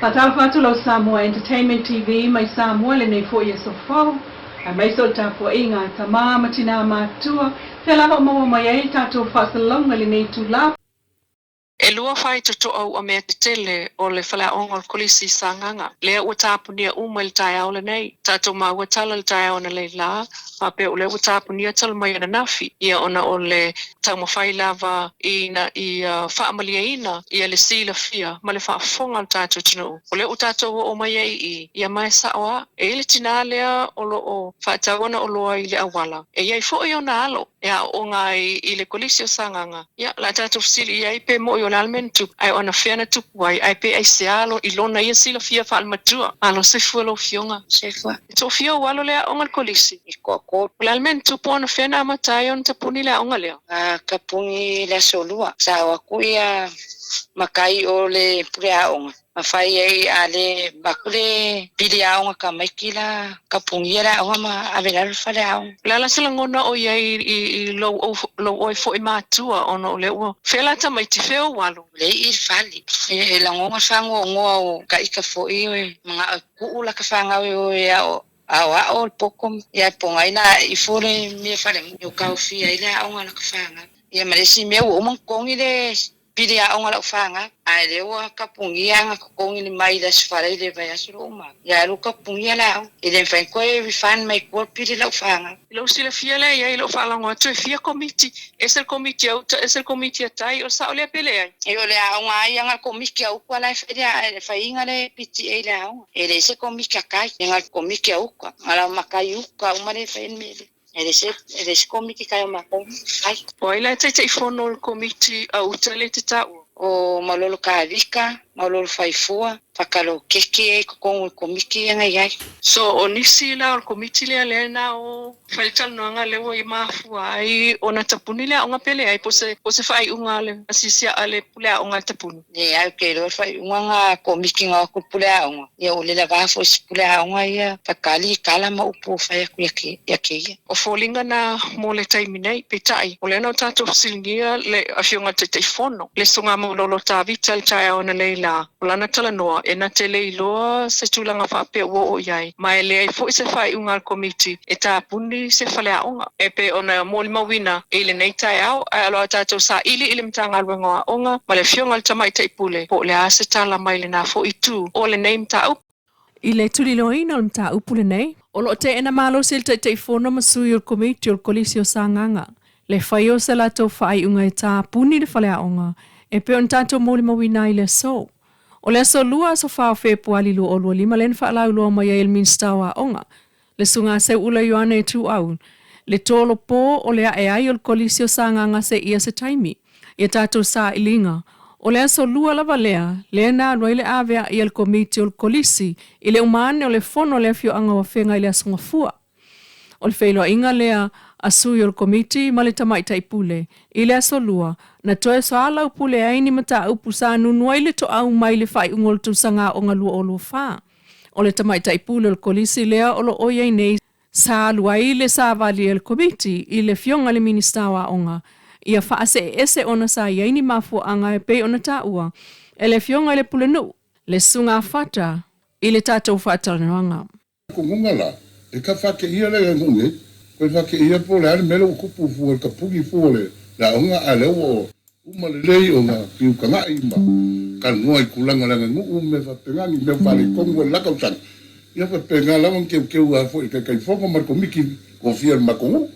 Faatalofa atu lau Samoa Entertainment TV mai Samoa i lenei foi aso fou, aemaise o le tapuaiga a tama ma tinā matutua, fea lava o maua mai ai le tatou faasalalauga i lenei itula. E lua faitotoa ua mea tetele o le faleaoga o le Kolisi i Sagaga, lea ua tapunia uma i le taeao lenei. Tatou maua tala i le taeao analeila, faapea o lea ua tapunia talu mai ananafi, ia ona o le taumafai lava ina ia faamalieina ia le silafia ma le faafofoga a le tatou atunuu. O lea ua tatou oo mai ai i i, ia ma e sao lava, e i ai le tinā lea o lo o faatau ana oloa i le auala, e i ai foi ona alo e aooga ai i le Kolisi o Sagaga, ia, o le a tatou fesili i ai pe mo'i o le a le mea na tupu, ae o anafea na tupu ai, ae pe aisea i lona ia silafia faalematua. Malo soifua lau Afioga. Soifua. E toafia ou alo lea aoga i le Kolisi? E toatolu. O le a le mea na tupu o anafea na amata ai ona tapuni le aoga lea? A tapuni i le aso lua, sa o atu ia matai o le pule aoga ma fai ai a le avatu le pili aoga tamaiti la tapunia le aoga ma ave lalo le fale aoga. O le a la se lagona o i ai i lou oe foi matua ona o lea ua fea la tamaiti fea ou alo? Lea i le fale e lagona faanoanoa o taita foi e manao e tuu lata fanau e o e ao aoao le poto ia pogai la ifo le mea fale o taofia ai le aoga a lata fanau. Ia ma le isi mea ua uma ona totogi le pili aoga a lau fanau ae lea ua tapunia ana totogi le mai i le Aso Faraile i le vaiaso lea ua uma atu. Ia alu tapunia le aoga e le mafai ona toe refund mai tua le pili lau fanau. I lou silafia lea i ai i lou faalogo atu e fia komiti, ese le komiti a uta, ese le komiti a tai, o le sao lea pe leai? E o le aoga lava ia na le komiti a uta la e fai le faiga le PTA i le aoga. E leai se komiti a tai, e na le komiti a uta, na la matai uta uma lea e fai le mea lea. E leai se, e leai se komiti tai o matou fai. O ai la e Taitaifono o le komiti a uta lea e te taua? O Malolo Kavika, Malolo Faifua, Fakalo Keke e i totonu o le komiti ia na i ai. So o nisi la o le komiti lea lea na o fai le talanoaga lea ua mafua ai ona tapuni le aoga pe leai po o se faaiuga a le asiasi a le pule aoga e tapuni. Leai ou te iloa le faaiuga na komiti na o atu i le pule aoga, ia ua le lava foi i se pule aoga ia tatali tala ma upu ua fai atu ia te ia. O foliga na mo le taimi nei, peitai, o lea na o tatou fesiligia le Afioga i le Taitaifono, le Susuga Maulolo Tavita i le taeao analeila, o lana talanoa, e na te le iloa se tulaga faapea ua oo i ai, ma e leai foi se faaiuga a le Komiti e tapuni se faleaoga. E pei ona molimauina i lenei taeao, ae o lo o tatou saili i le Matagaluega o Aoga ma le Afioga i le Tamaitai Pule po o le a se tala mai lena foi itu o lenei mataupu. I le tuliloaina o le mataupu lenei, o lo o teena malosi e le Taitaifono ma sui o le Komiti o le Kolisi o Sagaga le fai o se latou faaiuga e tapuni le faleaoga e pei ona tatou molimauina ai i le aso. O le aso Lua, aso 4 o Fepuali 2025 lea na faalauiloa mai ai e le Minisita o Aoga, le Susuga Seuula Ioane Ituau, le tolopo o le ae ai o le Kolisi o Sagaga seia se taimi i a tatou sailiga. O le aso Lua lava lea, lea na alu ai le avea'i a le Komiti o le Kolisi i le uma ane o le fono a le afioaga o Afega i le Aso Gafua. O le feiloaiga lea a sui o le Komiti ma le Tamaitai Pule i le aso Lua, na toe soalaupule ai ni mataupu sa nunu ai le toau mai le faaiuga o le tausaga aoga 2024. O le Tamaitai Pule o le Kolisi lea o lo o i ai nei, sa alu ai le savali a le Komiti i le Afioga i le Minisita o Aoga ia faaseeese ona sa i ai ni mafuaaga e pei ona taua e le Afioga i le Pulenuu, le Susuga a Fata i le tatou faatalanoaga. Kogoga la, e ka fakeia le nuu nei, koe fakeia po o le a le mea lea ua tupu fua i le tapuni fua o le aoga a lea ua uma lelei ona fiu taga'i ma talanoa i tulaga o le aganuu ma mea faapena, ni mea faaletonu o le la tausaga, ia faapena lava ona teuteu a foi i le Taitaifono ma le Komiti Tofia o le matou nuu.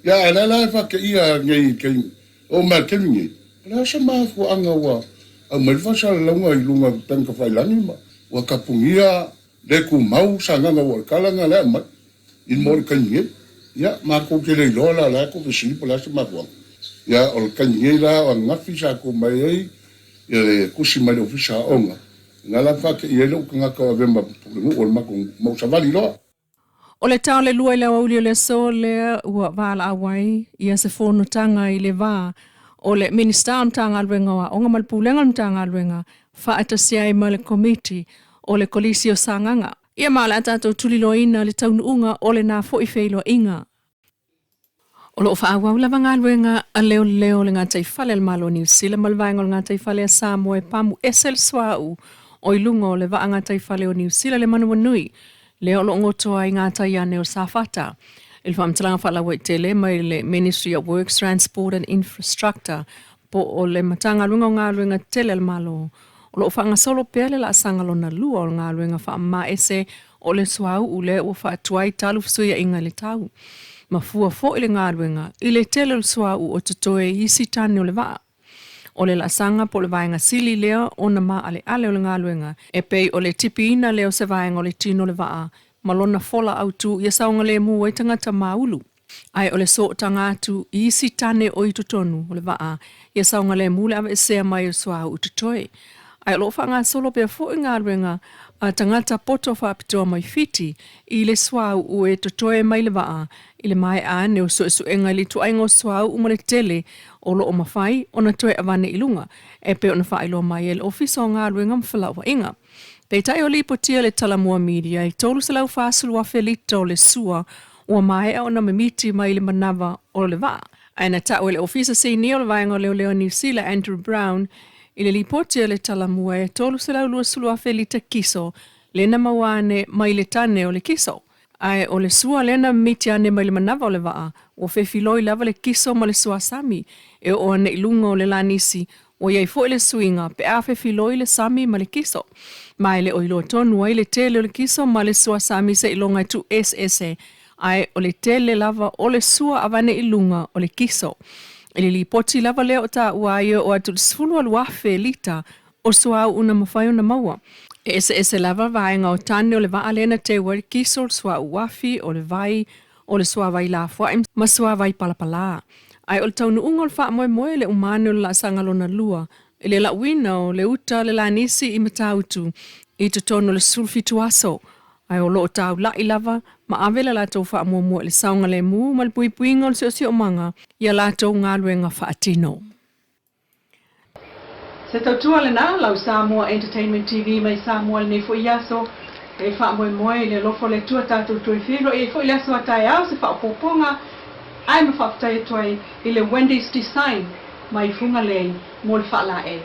Ia ae la la e fakeia nei i le taimi, oo mai le taimi nei, o le a se mafuaaga ua aumai le faasalalauga i luga o upega tafailagi ma ua tapunia Le tumau sagaga ua o le tala lena lea aumai i mo le taimi nei. Ia, matou te le iloa la o le a tou fesili po o le a se mafuaaga. Ia, o le taimi nei la o ananafi sa tuu mai ai ia le tusi mai le Ofisa Aoga, lena la faateia ai lou tagata o avea ma pulenuu o le matou mau savali loa. O le tao le lua i le aoauli o le aso lea ua valaau ai ia se fonotaga i le va o le Minisita o Matagaluega o Aoga ma le Pulega o le Matagaluega faatasi ai ma le Komiti o le Kolisi o Sagaga. Ia ma o le a tatou tuliloaina le taunuuga o lena foi feiloaiga. O lo o faaauau lava galuega a leoleo o le gataifale a le Malo o Niu Sila ma le Vaega o le Gataifale a Samoa e pamu ese le suauu. o i luga o le vaagataifale o Niu Sila le Manawanui, lea o lo o gotoa ai gatai ane o Safata. I le faamatalaga faalauaitele mai le Ministry of Works, Transport and Infrastructure po o le Matagaluega o Galuega Tetele a le Malo, o lo o faagasolo pea le laasaga lona lua o le galuega faamamaese o le suauu lea ua faatuai talu fesuiaiga i le tau. Ma fua foi le galuega i le tele o le suauu o totoe i isi tane o le vaa. O le laasaga po o le vaega sili lea ona maaleale o le galuega e pei o le tipiina lea o se vaega o le tino o le vaa ma lona fola autu ia saogalemu ai tagata maulu. Ae o le sootaga atu i isi tane o i totonu o le vaa ia saogalemu le aveesea mai o le suauu totoe. Ae o lo o faagasolo pea foi galuega a tagata poto faapitoa mai Fiti i le suauu e totoe mai le vaa i le maea ane o suesuega i le ituaiga o suauu ma le tele o lo o mafai ona toe avane i luga e pei ona faailoa mai e le Ofisa o Galuega ma Felauaiga. Peitai o lipotia le Talamua Media e 340,000 lita o le sua ua maea ona mimiti mai le manava o le vaa. Ae na tau e le Ofisa Sinia o le Vaega o Leoleo o Niu Sila, Andrew Brown, i le lipoti a le Talamua e 320,000 lita kiso lea na maua ane mai le tane o le kiso. Ae o le sua lea na mimiti ane mai le manava o le vaa, ua fefiloi lava le kiso ma le suasami e oo ane i luga o le lanisi, ua i ai foi le suiga pe a fefiloi le sami ma le kiso. Ma e le o iloa tonu ai le tele o le kiso ma le suasami seiloga e tuueseese, ae o le tele lava o le sua avane i luga o le kiso. I le lipoti lava lea o taua ai e oo atu i le 18,000 lita o suauu na mafai ona maua. E eseese lava vaega o tane o le vaa lea na teu ai le kiso, o le suauu uafi, o le vai, o le suavai lafoai ma suavai palapalā. Ae o le taunuuga o le faamoemoe le uma ane o le laasaga lona lua i le lauina o le uta a le lanisi i Matautu i totonu o le 17 aso, ae o lo o taulai lava ma ave le latou faamuamua i le saogalemu ma le puipuiga o le siosiomaga i a latou galuega faatino. Se tautua lena, lau Samoa Entertainment TV mai Samoa i lenei foi aso e faamoemoe i le alofa o le Atua tatou toe feiloai ai foi le aso a taeao se faaopoopoga ae ma faafetai atu ai i le Wendy's Design mai Fugalei mo le faalaei.